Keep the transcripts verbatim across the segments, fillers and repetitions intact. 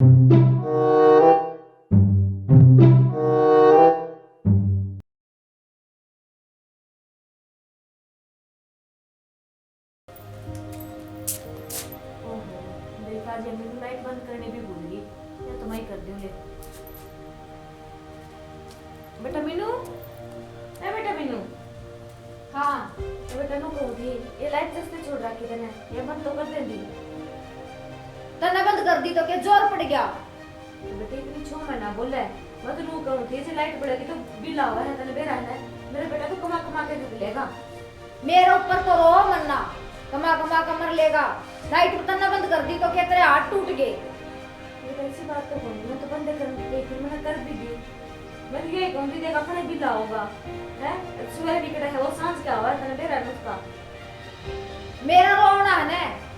ओहो, देख, आज अम्मी तो लाइट बंद करनी भी भूल गई। मैं तो मैं ही कर दूं ले। बेटा मीनू, ए बेटा मीनू। हाँ। ए बेटा, नू कहूँ थी, ये लाइट जैसे छोड़ रखी तने, ये बंद तो कर देंदी। तन्ने बंद कर दी तो के जोर पड़ गया? तो बेटा, इतनी छो में ना बोले। मैं तो नू कहूँ थी, जे लाइट पड़ेगी तो बिल आवा है, तने बेरा है ना। मेरा बेटा तो कमा कमा के खा लेगा। मेरे ऊपर तो रो मन्ना, कमा कमा के मर लेगा। लाइट तन्ने बंद कर दी तो के तेरे हाथ टूट गए? ये तो ऐसी बात तो कोनी, मैं तो बंद करने की, फिर मैंने कर भी दी। मैं तो यही कहूँ थी, देख, अपने बिल आओगा, है? सुबह भी कड़ा है, वो सांझ क्या हुआ है, तने बेरा है उसका। मेरा रोना है ना,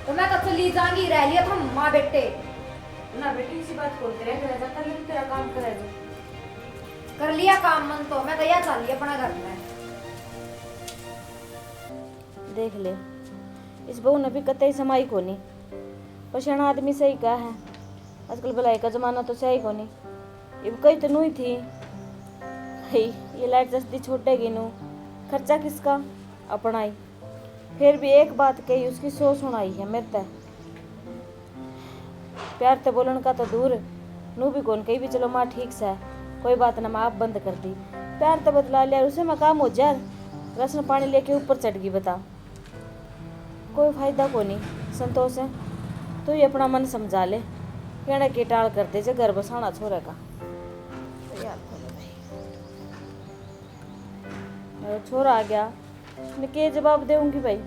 तो मैं तो चली जाऊंगी, रह लिया था माँ बेटे। ना बेटी, इसी बात को तेरे घर जाता नहीं, तेरा काम करे जो। कर लिया काम मन तो, मैं तो या चली अपना घर में। देख ले, इस बहू ने भी कतई समाई कोनी। पर सियाणा आदमी सही कहा है, आजकल भलाई का जमाना तो सही कोनी। इब कही तो नू ही थी, "हे, ये लाइट जसदी छोड़ेगी नू, खर्चा किसका? अपना ही।" फिर भी एक बात कही, उसकी सौ सुनाई है मेरे तै। प्यार तै बोलण का तो दूर, नू भी कौन कही भी, "चलो माँ, ठीक सै, कोई बात ना, मैं आप बंद कर दी।" प्यार तै बदला लिया, उसे मैं काम हो जा, राशन पानी लेके ऊपर चढ़ गई, बता। कोई फायदा कोनी संतोष, तू ही अपना मन समझा ले, कहना के टाल कर दे जे घर बसाना छोरे का। यार, छोरा आ गया, मैं के जवाब देऊंगी भाई?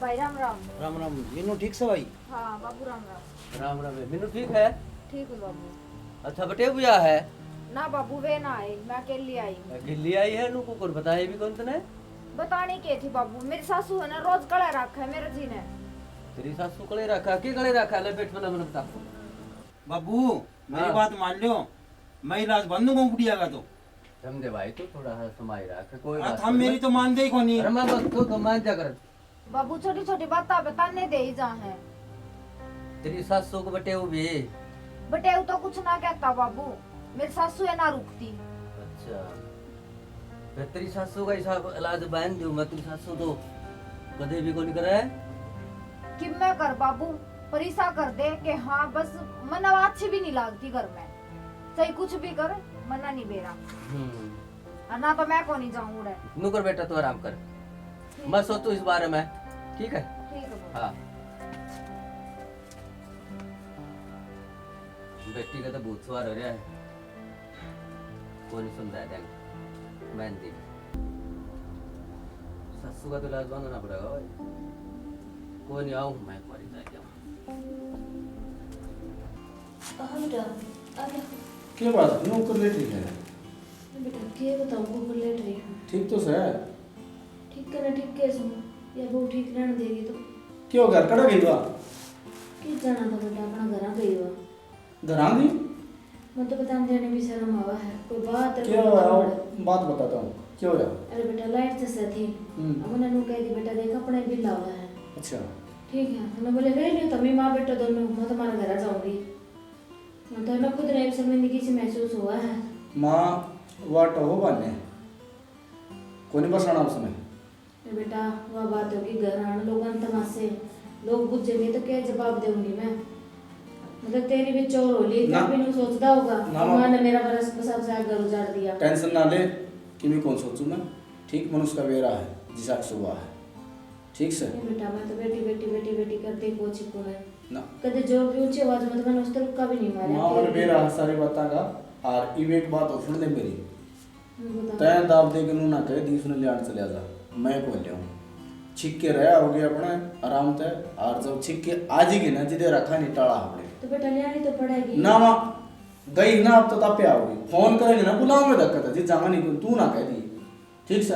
भाई राम राम। राम राम। मीनू ठीक से भाई? हाँ बाबू राम राम। राम राम है। मीनू ठीक है? ठीक हूँ बाबू। अच्छा, बटेऊ भी आ है? ना बाबू, वे ना आए, मैं अकेली आई। अकेली आई है? नू को कौन बताए भी कौन तने? बताने के थी बाबू, मेरी सासू है ना, रोज कला रखा है मेरे जी ने। तेरी सासू कले रखा? के कले रखा? ले बैठ, पहले मैंने बता। बाबू, मेरी हाँ। बात मान लो, मैं इलाज बंद दूंगा बुढ़िया का तो। समझे भाई, तू थोड़ा सा समाई रख, कोई हाँ, बात थम कोनी। मेरी तो मानते ही कोनी। अरे मैं बस, तू तो मान जा कर। बाबू, छोटी छोटी बातें बताने दे ही जा है। तेरी सासू को बटेऊ भी? बटेऊ तो कुछ ना कहता बाबू, मेरी सासू है ना रुकती। अच्छा, फिर तेरी सासू का हिसाब इलाज बहन दूं मैं, तेरी सासू तो कदे भी कोनी करे। कि मैं कर बाबू, पर इसा कर दे कि हाँ बस, मन्ना अच्छी भी नहीं लागती घर में, चाहे कुछ भी कर, मन्ना नहीं बेरा। हम्म। और ना तो मैं कोनी जाऊं उड़े। नुकर बेटा, तू आराम कर, ठीक। मैं सोचू इस बारे में, ठीक है? ठीक है बाबू। हाँ। बेटी का तो भूत सवार हो रहा है, कोई नहीं समझा देंगे। मैं नहीं, सासू का तो इलाज बंद होना पड़ेगा भाई। कोई नहीं, आऊँ मैं एक बारी जाके आऊँ। आ बेटा, आ जा। के बात? न्यू कर लेट रही है। बेटा, के बताऊँ, कुकर लेट रही हूँ। ठीक तो सै। ठीक करना ठीक के सुन, या बहू ठीक रहने देगी तो। क्यों घर कड़ा गई वा? किस जाना था बेटा, अपना घरा गई वा। घरा गई? मैं तो बताने देने भी शर्म आवा है, कोई बात है, क्यों कोई है? बात है। बात बताता हूँ, क्यों है? अरे बेटा, लाइट जैसे थी, हम्म। अब उन्होंने कह दी, "बेटा देख, अपने बिल आवा है।" अच्छा। ठीक है, तन्ने बोले रह लियो, तमी माँ बेटा दोनों, मैं तुम्हारे घर आ जाऊंगी। मैं तो ना खुद ने एक शर्मिंदगी से महसूस हुआ है। माँ, वा तो हो बाने, कोनी बसाना उसने। ए बेटा, वह बात होगी घर आने लोगों ने तमाशे, लोग बुझेंगे तो क्या जवाब दूंगी मैं? मतलब तेरी भी चोर हो ली, ना। क्या भी नू सोचता होगा ना, कि माँ ने मेरा बरस बसा बसा घर उजाड़ दिया। टेंशन ना ले, कि मैं कौन सोचूं मैं। ठीक मनुष्य का बेरा है, जिसा सुबह है। ठीक से? ए बेटा, मैं तो बेटी, बेटी, बेटी, बेटी करते ही पहुंची को है। ना। कदे जोर की ऊंची आवाज में तो मैंने उस तरह का भी नहीं मारा माँ कि और बेरा सारी बातें का। और इब एक बात और सुन ले मेरी। हम्म, बता। तैं दाब दे के नू ना कह दी उसने लियान चले जा, मैं को लियाऊं। छिक के रह आओगे अपने आराम ते, और जब छिक के आ जाएगी ना, जिदे रखा नहीं टाला अपने। तो बेटा लियानी तो पड़ेगी। ना माँ, गई ना, अब तो तापे आओगी। फोन करेंगे ना, बुलाऊंगे धक्का था, जी जाऊंगा नहीं, तू ना कह दी। ठीक से?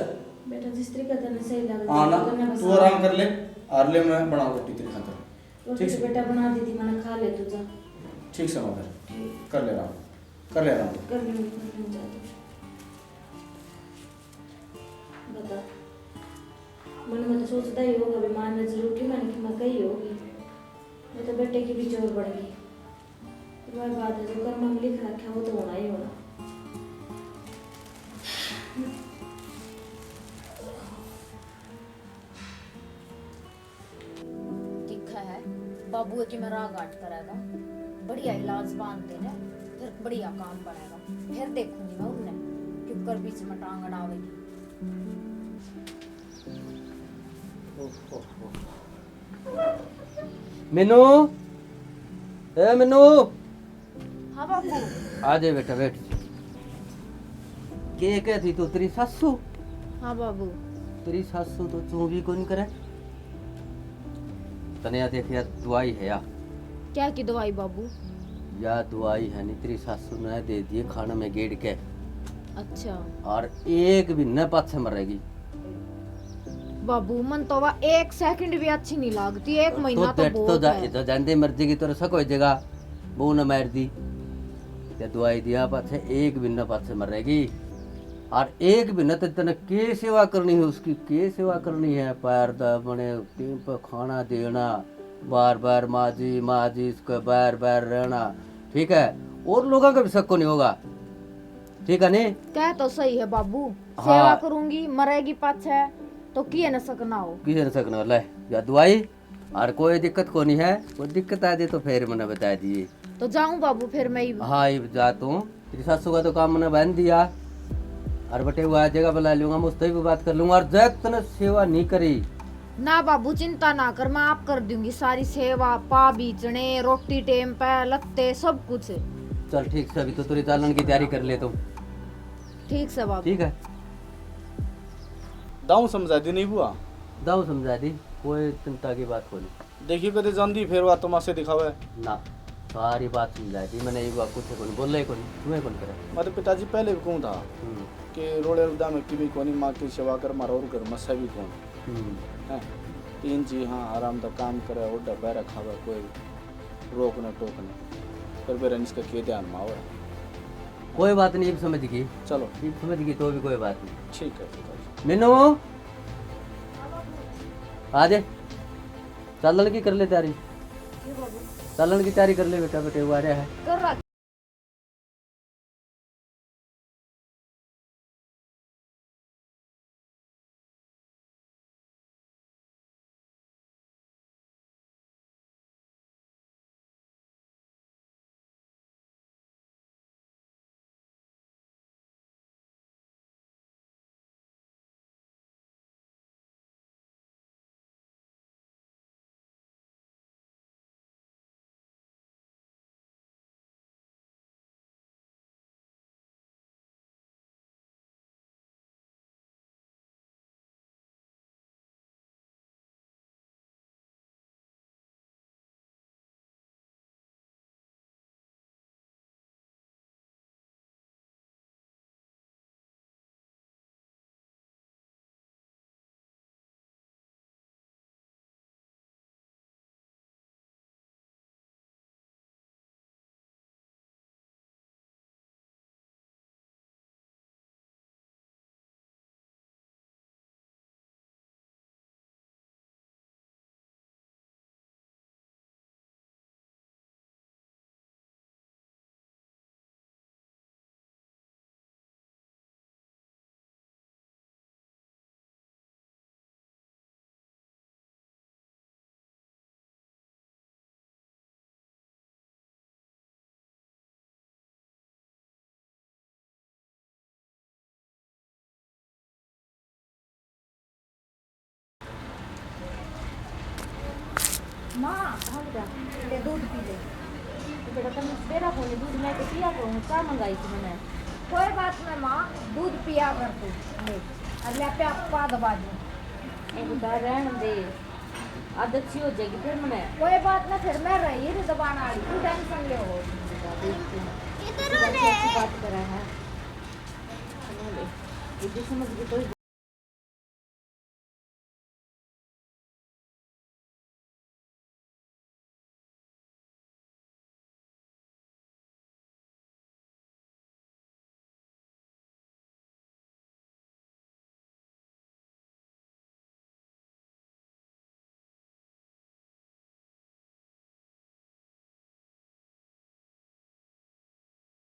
बेटा, जिस तरीके तन्ने सही लगे, हाँ ना, तू आराम कर ले, और ले मैं बनाऊँ रोटी तेरे खातर। रोटी ठीक तो से? बेटा बना दी थी मैंने, खा ले तू जा। ठीक से मगर, ठीक। कर ले आराम, कर ले आराम। कर ले, कर ले, जा तू। बता, मन में तो सोचता ही होगा, बीमार ने जरूर की मैंने कि मैं कही होगी। मैं तो बेटे की भी चोर बन गई। वह बात है, जो कर्म में लिख रखा, वो तो होना ही होना। दिखा है, बाबू की मैं राह घाट करेगा, बढ़िया इलाज बांध देने, फिर बढ़िया काम बनेगा, फिर देखूंगी मैं उनने, क्यों कर बीच में टांग अड़ावेगी। मीनू, ए मीनू। हाँ बाबू। आ जा बेटा, बैठ। के कहती तू, तेरी सासू? हाँ बाबू। तेरी सासू तो चूं भी कौन करे। तने या देख, या दवाई है या। क्या की दवाई बाबू? या दवाई है नी, तेरी सासू ने दे दिए खाने में गेड़ के। अच्छा। और एक भी न पाछे मरेगी। बाबू, मन तो वा एक सेकंड भी अच्छी नहीं लागती, एक तो महीना तो डेट तो बहुत जा, है। इधर जांदे मर जाएगी, तेरे शक हो जाएगा, बहू ने मार दी। ते दवाई दिया पाछे, एक भी न पाछे मरेगी। और एक भी न तो तने के सेवा करनी है उसकी, के सेवा करनी है, पैर दाबने, टेम पे खाना देना, बार बार माँ जी, माँ जी, इसको बार बार रहना, ठीक है, और लोगों का भी शक को नहीं होगा, ठीक है नी? कह तो सही है बाबू, हाँ। सेवा करूंगी, मरेगी पाछे, तो किए न सकना हो। किए न सकना हो, ले, या दवाई, और कोई दिक्कत को नहीं है, कोई दिक्कत आ जाए तो फिर मैंने बता दिए। तो जाऊं बाबू फिर मैं ही? हाँ, ये जा तू, तेरी सासू का तो काम मैंने बहन दिया, और बटे हुआ जगह बुला लूंगा, मैं उससे भी बात कर लूंगा, और जब तने सेवा नहीं करी, ना बाबू, चिंता ना कर, मैं आप कर दूंगी सारी सेवा, पा बीचने, रोटी टेम पे, लत्ते, सब कुछ। चल ठीक से, अभी तो तेरी चालन की तैयारी कर ले तू। ठीक से बाबू। ठीक है, दाऊ समझा दी नहीं बुआ? दाऊ समझा दी, कोई चिंता की बात को नहीं। देखियो कदे जांदी फिर वा तमाशे दिखावे। ना, सारी बात समझा दी मैंने, एक बार कुछ को नहीं बोले, को नहीं, तुम्हें कौन करे? मैं तो पिताजी पहले भी कहूँ था हम्म। कि रोले रुदा में किमी कोनी, माँ की सेवा कर, मारा और घर में से भी कौन। हम्म। हैं? तीन जी हाँ, आराम तो काम करे, ओढ़े बैरे खावे, कोई रोक न टोक न। फिर बेरा इसका के ध्यान में आवे। कोई बात नहीं, इब समझ गई। चलो। इब समझ गई तो भी कोई बात नहीं। ठीक है पिताजी। मीनू, आ जा। चालन की कर ले तैयारी। चालन की तैयारी कर ले बेटा, बेटे वो आ रहा है। कर रहा। माँ, हाँ बेटा, ले दूध पी ले। तो बेटा, तन्ने बेरा कोनी, दूध मैं तो पिया करूँ, चाय मंगाई थी मैंने। कोई बात नहीं माँ, दूध पिया कर तू, ले, और मैं प्या-, पा दबा दूँ। ए बेटा, रहन दे, आदत सी हो जाएगी फिर मने। कोई बात ना, फिर मैं रही रे दबाना वाली, तू टेंशन ले हो। बेटा, देखती हूँ। इधर अच्छी, अच्छी बात करा है। सुनो ले, ये समझ के कोई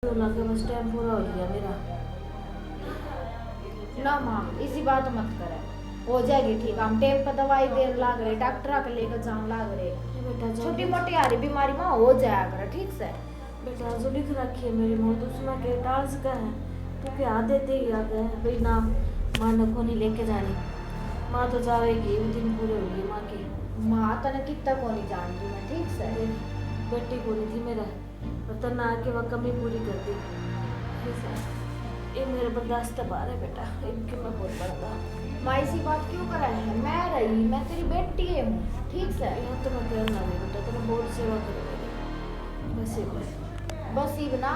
लागे, बस टाइम पूरा हो गया मेरा। ना माँ, इसी बात मत करे, हो जाएगी ठीक। हम टाइम पर दवाई देने लाग रहे, डॉक्टर के लेकर जान लाग रहे। ये बेटा, छोटी मोटी हारी बीमारी माँ हो जाया करे, ठीक से। बेटा, जो लिख रखी है मेरी मौत, उसमें के टाल सका है? तू क्या दे दे याद है भाई ना, माँ ने कोनी लेके जानी। माँ तो जावेगी, ये दिन पूरे हो गए माँ के। माँ तने कितना कोनी जानती मैं, ठीक से। बेटी कोनी थी मेरा, और तन्ने आके वह कमी पूरी कर दी। ये मेरे बर्दाश्त से बाहर है बेटा, इनके मैं बोल पड़ता। माँ इसी बात क्यों करा है? मैं रही, मैं तेरी बेटी है हूँ, ठीक से। यहाँ तो मैं कहना नहीं बेटा, तेरा बहुत सेवा करूँगी। बस ये बस। बस इब ना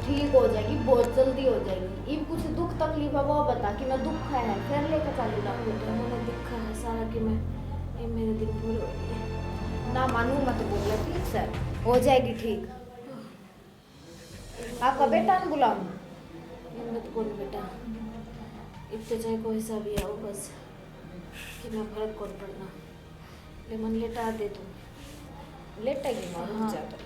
ठीक हो जाएगी, बहुत जल्दी हो जाएगी। इब कुछ दुख तकलीफ है वो बता कि मैं दुख है, फिर लेकर चली ना। बेटा, मैंने देखा है सारा कि मैं, ये मेरे दिन पूरे हो गए। ना मानू मत बोले, ठीक से, हो जाएगी ठीक। आपका बेटा ने बुलाऊं? हिम्मत कौन बेटा, इब तो चाहे कोई सा भी आओ बस, कि मैं फर्क कौन पड़ना। ले मन लेटा दे तू। लेटेगी माँ, रुक हाँ। जा तो।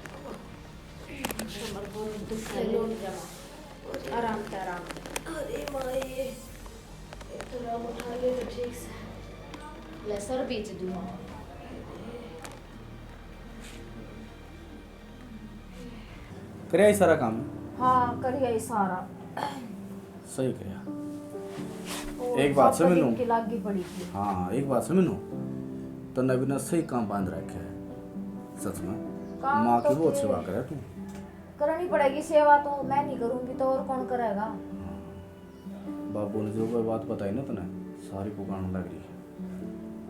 कमर बहुत दुख है। ले लोट जा माँ। आराम से, आराम से। अरे माँ, ये, ये तो राम उठा ले तो ठीक से। ले सर बीच दूँ माँ। करया ही सारा काम? हाँ, करया ही सारा। सही करया। और एक बात सात समझ दिन लो। की लागी पड़ी थी। हाँ, एक बात समझ लो। तन्ने बिना सही काम बांध रखे है। सच में। काम माँ तो की बहुत फिर सेवा करे तू। करनी पड़ेगी सेवा तो, मैं नहीं करूँगी तो और कौन करेगा? हाँ। बाबू ने जो कोई बात बताई ना तने, सारी पुकारण लग रही है।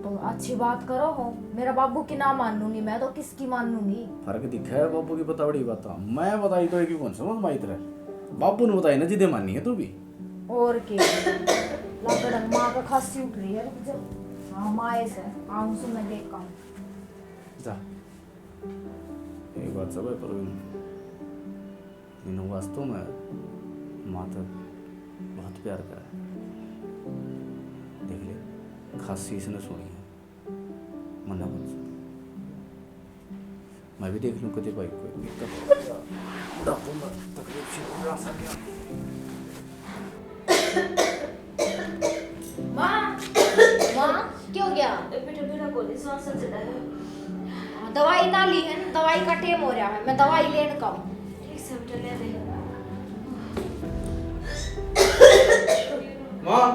तो अच्छी बात करो हो, मेरा बाबू की ना मानूंगी मैं तो किसकी मानूंगी? फर्क दिखे है बाबू की बतावड़ी बात। मैं बताई तो एक ही कौन समझ माई तेरे, बाबू ने बताई ना जिदे मानी है तू भी। और के? लाकड़ माँ का खांसी उठ रही है, रुक जा। हाँ, माँ ऐसे आऊँ सु मैं देखा हूँ। जा, एक बात सब है प्रवीण। इन्हों वास्तव में माँ तै बहुत प्यार करे। देख ले, खांसी इसने सुनी है, मन्ने कुछ। मैं भी देख लूँ कदे भाई कोई दिक्कत हो या बुढ़ापे में तकलीफ सी हो रहा सा क्या। माँ, माँ, क्या हो गया? ए, बेटा, मेरा गोली सांस चढ़ा है। हाँ, दवाई ना ली है ना, दवाई का टेम हो रहा है, मैं दवाई लेने का हूँ। ठीक से, बेटा, ले ले। माँ। हाँ,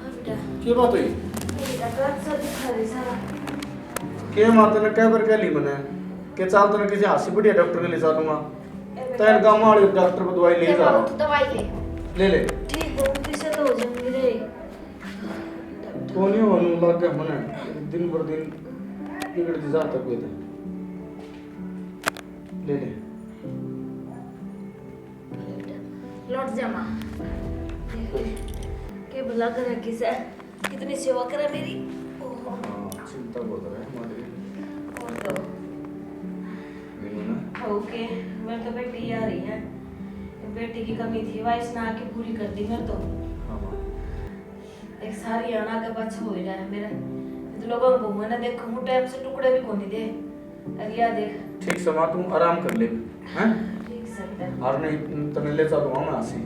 बेटा। क्या बात हुई? बेटा, कद सा दिखा रही सारा। के माँ, तने कै बार कह ली मने? के चाल, तने किसी हाथ से बढ़िया डॉक्टर के ले चलूंगा। ए, बेटा। तैन काम वाले डॉक्टर पर दवाई ले जा। उठ, दवाई ले। ले ले। ठीक हो, किसे तो हो जाऊंगी रे। कोनी होनू लागे मने, दिन पर दिन बिगड़ती जा तक। ले ले। लौट जा माँ। के भला करे किसे, कितनी सेवा करे मेरी। ओहो। हाँ, चिंता बहुत है हमारी। और तो। बिनु ना। ओके, मैं तो बेटी आ रही है। बेटी की कमी थी, वाइस ना आके पूरी कर दी मैं तो। हाँ, हाँ। एक सारी आना के पाछे हो ही रहा है मेरा। तो लोगों को बहुआ ने देखो, हूँ टाइम से टुकड़े भी कोनी दे। अरे या देख। ठीक से माँ, तू आराम कर ले, हैं? ठीक से बेटा। और नहीं, तने ले चलूँ मैं आसी।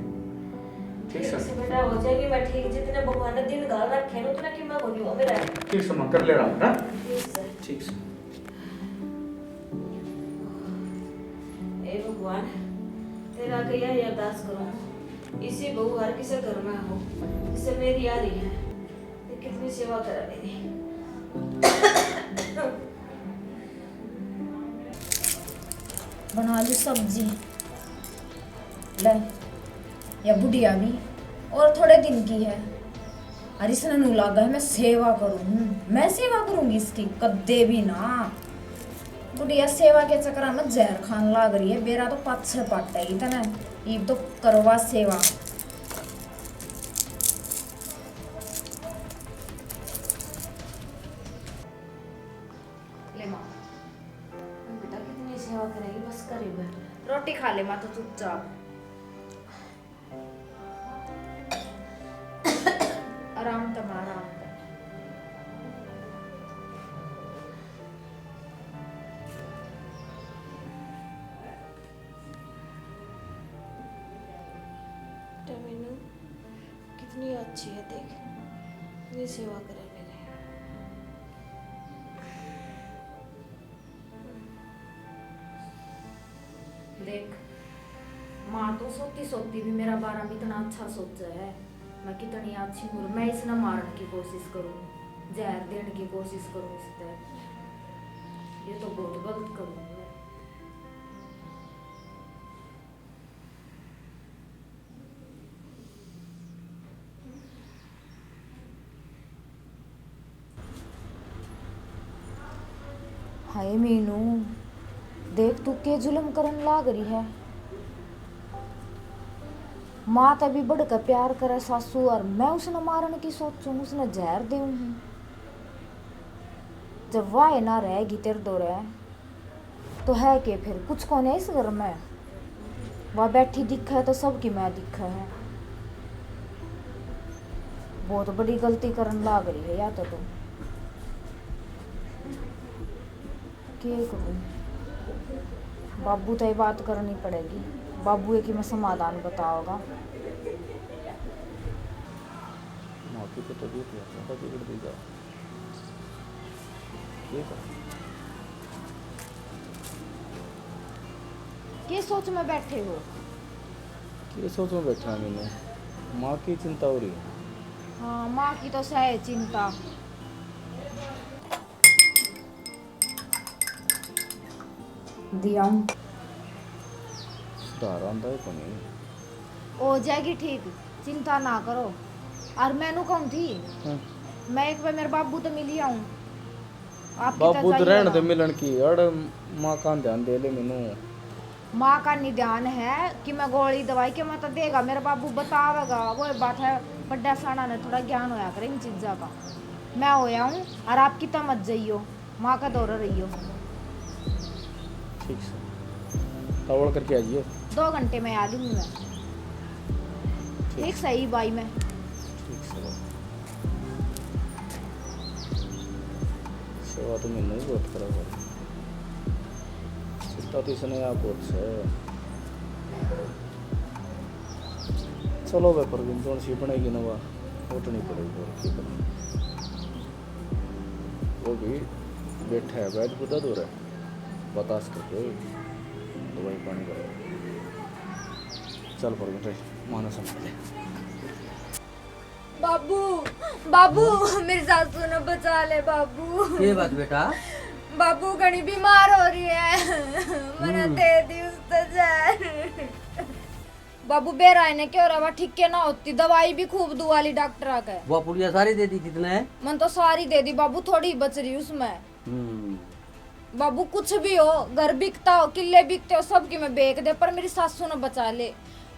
ठीक से? ठीक से बेटा, हो जाएगी मैं ठीक। जितने भगवान ने दिन घाल रखे हैं, उतना कि मैं बोली हूँ मेरा। ठीक से माँ, कर ले आराम, हैं? ठीक से। ठीक से। हे भगवान, तेरा आगे यही अरदास करूँ, इसी बहू हर किसी घर में हो, जिससे मेरी आ रही है, ये कितनी सेवा करा मेरी। बना ली सब्जी। ले, या बुढ़िया भी और थोड़े दिन की है। अरे इसने नू लागा है मैं सेवा करूँ हूँ। मैं सेवा करूँगी इसकी? कदे भी ना। बुढ़िया सेवा के चक्कर में जहर खान लाग रही है। बेरा तो पाछे पाटेगी तने। इब तो करवा सेवा। ले माँ, बेटा कितनी सेवा करेगी, बस कर इब। रोटी खा ले माँ तो चुपचाप। आराम तो माँ, आराम तो। तो मीनू कितनी अच्छी है, देख, कितनी सेवा करे मेरे। देख, माँ तो सोती सोती भी मेरा बारा में इतना अच्छा सोचे है। मैं कितनी अच्छी हूँ, मैं इसने मारने की कोशिश करूँ, जहर देने की कोशिश करूँ इससे। ये तो बहुत गलत करूँ मैं। हाय मीनू, देख तू के जुल्म करन लाग रही है। माँ तै भी बढ़ के प्यार करे सासू, और मैं उसने मारन की सोचूं, उसने जहर देऊं हूँ। जब वाह ना रहेगी तेरे दो रह तो है के फिर? कुछ कोने इस घर में। वह बैठी दिखे तो सबकी मैं दिखे है। बहुत बड़ी गलती करन लाग रही है या तो तुम। के करूँ? बाबू तो ये बात करनी पड़ेगी। बाबू एक ही में समाधान बताओगा। माँ की तो तबीयत है, पता बिगड़ देगा। ये कर। के सोच में बैठे हो? के सोच में बैठा मैंने? माँ की चिंता हो रही है। हाँ, माँ की तो सह चिंता। दिया हूँ। सुधार आंदा है कोनी? हो जाएगी ठीक, चिंता ना करो। और मैं नू कहूँ थी, हाँ। मैं एक बार मेरे बाबू तो मिली आऊँ। आपकी बाबू तो तो जाइए रहने दे ना। मिलन की, अड़ माँ का ध्यान दे ले मैनू। माँ का नहीं ध्यान है कि मैं गोली दवाई के मैं तो देगा, मेरा बाबू बतावेगा। वो बात है, बड्डा साना ने थोड़ा ज्ञान होया करे इन चीजा का। मैं होया हूँ और आप कितना मत जाइयो। माँ का दौरा रहियो। ठीक से। तावड़ करके आ जाइयो। दो घंटे में आ लूंगी मैं। ठीक। ठीक सही बाई मैं। ठीक से बाई। सेवा तो मैंने ही बहुत करा भाई। चिंता तो इसने आप बहुत से। चलो भाई, परवीन जोन सी बनेगी ना, वह उठनी पड़ेगी और क्या करना। वो भी बैठा है, बैठ बुदा दो रहा है, बतास करके दवाई पानी करो। चल पर बेटे, माना समझ ले। बाबू, बाबू, मेरी सासू ने बचा ले बाबू। के बात बेटा? बाबू घणी बीमार हो रही है, मना हम्म। दे दी उससे जहर। बाबू बेरा ने क्यों रहा, ठीक के ना होती, दवाई भी खूब दुआ ली डॉक्टर आके। वो पुड़िया सारी दे दी कितने? मन तो सारी दे दी बाबू, थोड़ी बच रही उसमें। हम्म। बाबू कुछ भी हो, घर बिकता हो, किले बिकते हो, सब की मैं बेच दे, पर मेरी सासू ने बचा ले,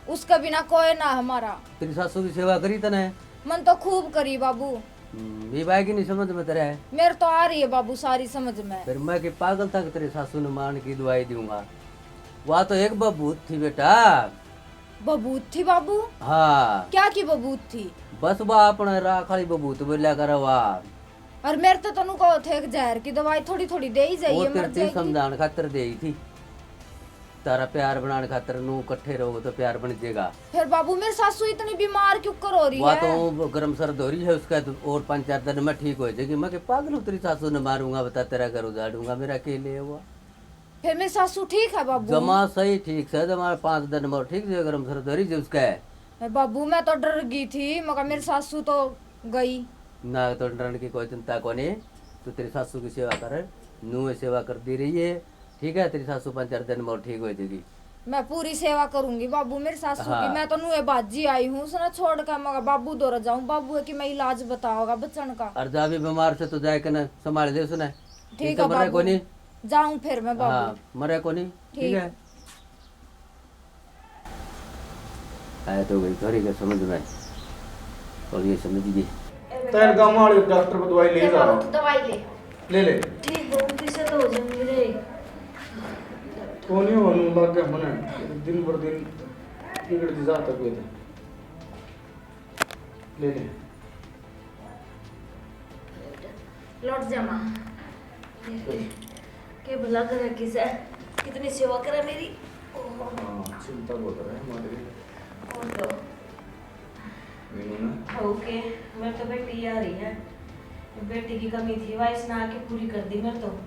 उसके बिना कोई ना हमारा। तेरी सासू की सेवा करी तने? मन तो खूब करी बाबू। हम्म, ये बात की नहीं समझ में तेरे? मेरे तो आ रही है बाबू सारी समझ में। फिर मैं के पागल तक तेरे सासू ने मारन की दवाई दूंगा? वह तो एक बबूत थी बेटा। बबूत थी बाबू? हाँ। क्या की बबूत थी? बस वह अपने राख वाली बबूत बोलिया करे वह। और मेरे तो तनु कहो थे एक जहर की दवाई थोड़ी थोड़ी दे ही जाइए, वो मर तेरे जाएगी। समझान खातर दे ही थी। तारा प्यार बनाने खातर नू इकट्ठे रहोगे तो प्यार बन जाएगा। फिर बाबू मेरी सासू इतनी बीमार क्यों कर हो रही वह है? तो गरम सर्द हो रही है उसका तो, और पाँच चार दिन में ठीक हो जाएगी। मैं के पागल हूँ, तेरी सासू ने मारूंगा, बता तेरा घर उजाड़ूंगा, मेरा के ले हुआ। फिर मेरी सासू ठीक है बाबू? जमा सही ठीक से, जमा पाँच दिन में ठीक से गरम सर्द हो रही है उसका। ए बाबू मैं तो डर गई थी, मगर मेरी सासू तो गई। ना तो डरने की कोई चिंता कोनी, तू तेरी सासू की सेवा कर, नू सेवा कर दी रही है। ठीक है, तेरी सासू पाँच चार दिन में और ठीक हो जाएगी। मैं पूरी सेवा करूंगी बाबू, मेरी सासू की। हाँ। मैं तो नुए बाजी आई हूँ, उसने छोड़ के मगा बाबू दौरा जाऊं। बाबू है कि मैं इलाज बताओगा बचन का। और जा भी बीमार से तो जाए के ना संभाल दे उसने। ठीक तो है मरे बाबू, कोनी। जाऊं फिर मैं बाबू। हाँ, मरे कोनी। ठीक ठीक। है। आया तो गई थोड़ी के समझ में, और ये समझ गई। तेरे गाँव वाले डॉक्टर पर दवाई ले जा। बहुत दवाई ले। ले ले। ठीक हो किसे तो हो जाऊंगी रे। कोनी होनू लग गया मने, दिन पर दिन बिगड़ती जा तबीयत। ले ले। लौट जा माँ। के भला करे किसे, कितनी सेवा करे मेरी। हाँ, चिंता बहुत है हमारे। और तो मीनू ना। ओके, मेरे तो बेटी आ रही है। बेटी की कमी थी, वाइस ना आके पूरी कर दी मेरे तो।